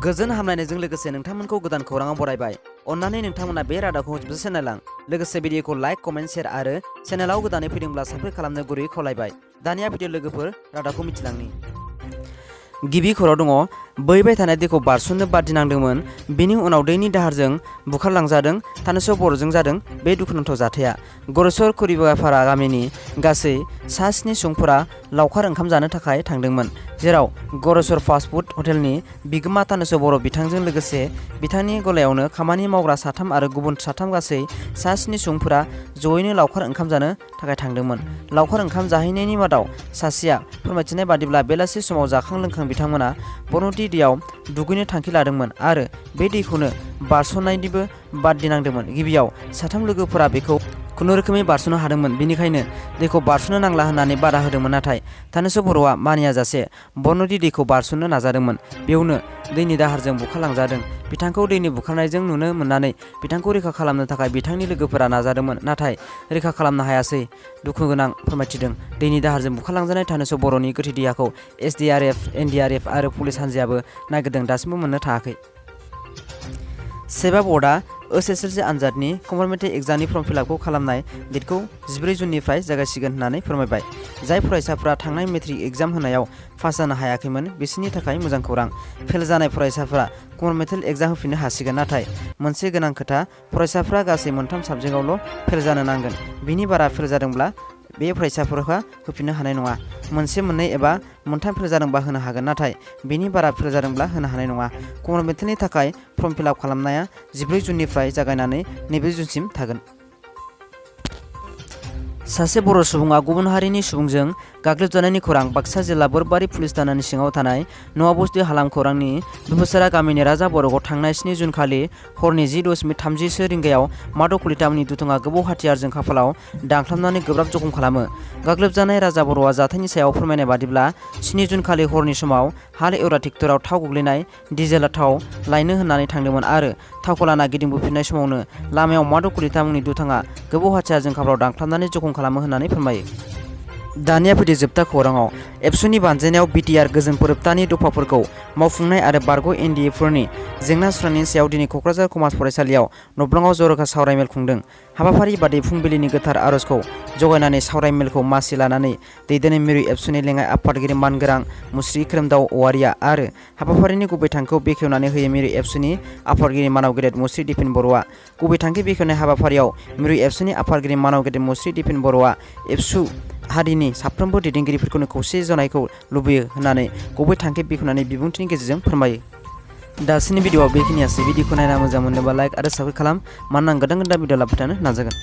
गोजोन हामलायनायजों लोगोसे नोंथांमोनखौ गोदान खौराङाव बरायबाय। अन्नानै नोंथांमोना बे रादाबखौ जोबजासे नायलां। लोगोसे भिडिअखौ लाइक, कमेन्ट, शेयार आरो चेनेलाव गोदानै फैदोंब्ला साबस्क्राइब खालामनो गुरैयै खावलायबाय। दानिया भिडिअ लोगोफोर रादाबखौ मिथिलांनि। गिबि खौरां दङ। बोहैबाय थानाय दैखौ बारस'नो बादि नांदोंमोन। बेनि उनाव दैनि दाहारजों बुखारलांजादों। थानोसो बर'जों जादों बे दुखुनांथाव जाथाया। गरेस्वर कुरिबापारा गामिनि गासै सा 7 सुबुंफोरा लावखार ओंखाम जानो थाखाय थांदोंमोन, जेराव गरेस्वर फास्ट फुड हटेलनि बिगोमा थानोसो बर' बिथांजों लोगोसे बिथांनि गलायावनो खामानि मावग्रा 3 आरो गुबुन 3 गासै सा 7 सुबुंफोरा जयैनो लावखार ओंखाम जानो थाखाय थांदोंमोन। लावखार ओंखाम जाहैनायनि मादाव सासेया फोरमायथिनाय बादिब्ला बेलासि समाव जाखां लोंखां बिथांमोना बरनदि दैयाव दुगैनो थांखि लादोंमोन आरो बे दैखौनो बारस'नायनिबो बादि नांदोंमोन। गिबियाव 3 लोगोफोरा बेखौ खुनुरोखोमै बारस'नो हादोंमोन, बेनिखायनो दैखौ बारस'नो नांला होननानै बादा होदोंमोन। नाथाय थानोसो बर'आ मानियाजासे बरनदि दैखौ बारस'नो नाजादोंमोन। बेयावनो दैनि दाहारजों बुखारलांजादों। बिथांखौ दैनि बुखारनायजों नुनो मोननानै बिथांखौ रैखा खालामनो थाखाय बिथांनि लोगोफोरा नाजादोंमोन, नाथाय रैखा खालामनो हायासै। दुखुगोनां फोरमायथिदों। दैनि दाहारजों बुखारलांजानाय थानोसो बर'नि गोथै देहाखौ SDRF, NDRF आरो पुलिस हान्जायाबो नागिरदों, दासिमबो मोननो थाङाखै। सेबा बर्डआ SSLC आनजादनि कम्पार्टमेन्टेल एग्जामनि फर्म फिलआपखौ खालामनाय डेटखौ 14 जुननिफ्राय जागायसिगोन होननानै फोरमायबाय। जाय फरायसाफोरा थांनाय मेट्रिक एग्जाम होनायाव पास जानो हायाखैमोन, बिसोरनि थाखाय मोजां खौरां। फेल जानाय फरायसाफोरा कम्पार्टमेन्टेल एग्जाम होफिननो हासिगोन। नाथाय मोनसे गोनां खोथा, फरायसाफोरा गासै 3 साबजेक्टआवल' फेल जानो नांगोन। बिनि बारा फेल जादोंब्ला बे फरायसाफोरहा होफिननो हानाय नङा। 1, 2 एबा 3 फेल जादोंबा होनो हागोन, नाथाय बेनि बारा फेल जादोंब्ला होनो हानाय नङा। कम्पार्टमेन्टेलनि थाखाय फर्म फिलआप खालामनाया 14 जुननिफ्राय जागायनानै 29 जुनसिम थागोन। सासे बर' सुबुङा गुबुन हारिनि सुबुंजों गाग्लोबजानायनि खौरां। बाक्सा जिल्ला बोरबारि पुलिस थानानि सिङाव थानाय नवाबस्ति हालाम खौरांनि बिबुसारा गामिनि राजा बर'गाव थांनाय 7 जुन खालि हरनि 10:30 रिंगायाव माधव कलितामोननि दुथुङा गोबौ हाथियारजों खाफालाव दांख्लाबनानै गोब्राब जखम खालामो। गाग्लोबजानाय राजा बर'आ जाथायनि सायाव फोरमायनाय बादिब्ला 7 जुन खालि हरनि समाव हाल एवग्रा ट्रेक्टराव थाव गोग्लैनाय डिजेल थाव लायनो होननानै थांदोंमोन आरो थावखौ लाना गिदिंबोफिननाय समावनो लामायाव माधव कलितामोननि दुथाङा गोबौ हाथियारजों खाफालाव दांख्लाबनानै जखम खालामो होननानै फोरमायो। दानिया फैदो जोबथा खौराङाव। एबसुनि बानजायनायाव BTR गोजोन फोरोबथानि दफाफोरखौ मावफुंनाय आरो बारग' NDA-फोरनि जेंना सुस्रांनायनि सायाव दिनै क'क्राझार कमार्स फरायसालियाव नब्लङाव जर'खा सावरायमेल खुंदों। हाबाफारि बादै फुंबिलिनि गोथार आर'जखौ जगायनानै सावरायमेलखौ मासि लानानै दैदेननाय मिरु एबसुनि लेङाइ आफादगिरि मानगोनां मुस्रि खोरोमदाव औवारिया आरो हाबाफारिनि गुबै थांखिखौ बेखेवनानै होयो मिरु एबसुनि आफादगिरि मानाव गेदेर मुस्रि दिपेन बर'आ। गुबै थांखि बेखेवनाय हाबाफारियाव मिरु एबसुनि आफादगिरि मानाव गेदेर मुस्रि दिपेन बर'आ एबसु हारिनि साफ्रोमबो दैदेनगिरिफोरखौनो खौसे जानायखौ लुबैयो होननानै गुबै थांखि बेखेवनानै बिबुंथिनि गेजेरजों फोरमायो। दासिमनि भिडिअ'आव बेखिनियासै। भिडिअखौ नायना मोजां मोनोबा लाइक आरो साबस्क्राइब खालाम, मानोना आं गोदान भिडिअ लाबोबाय थानो नाजागोन।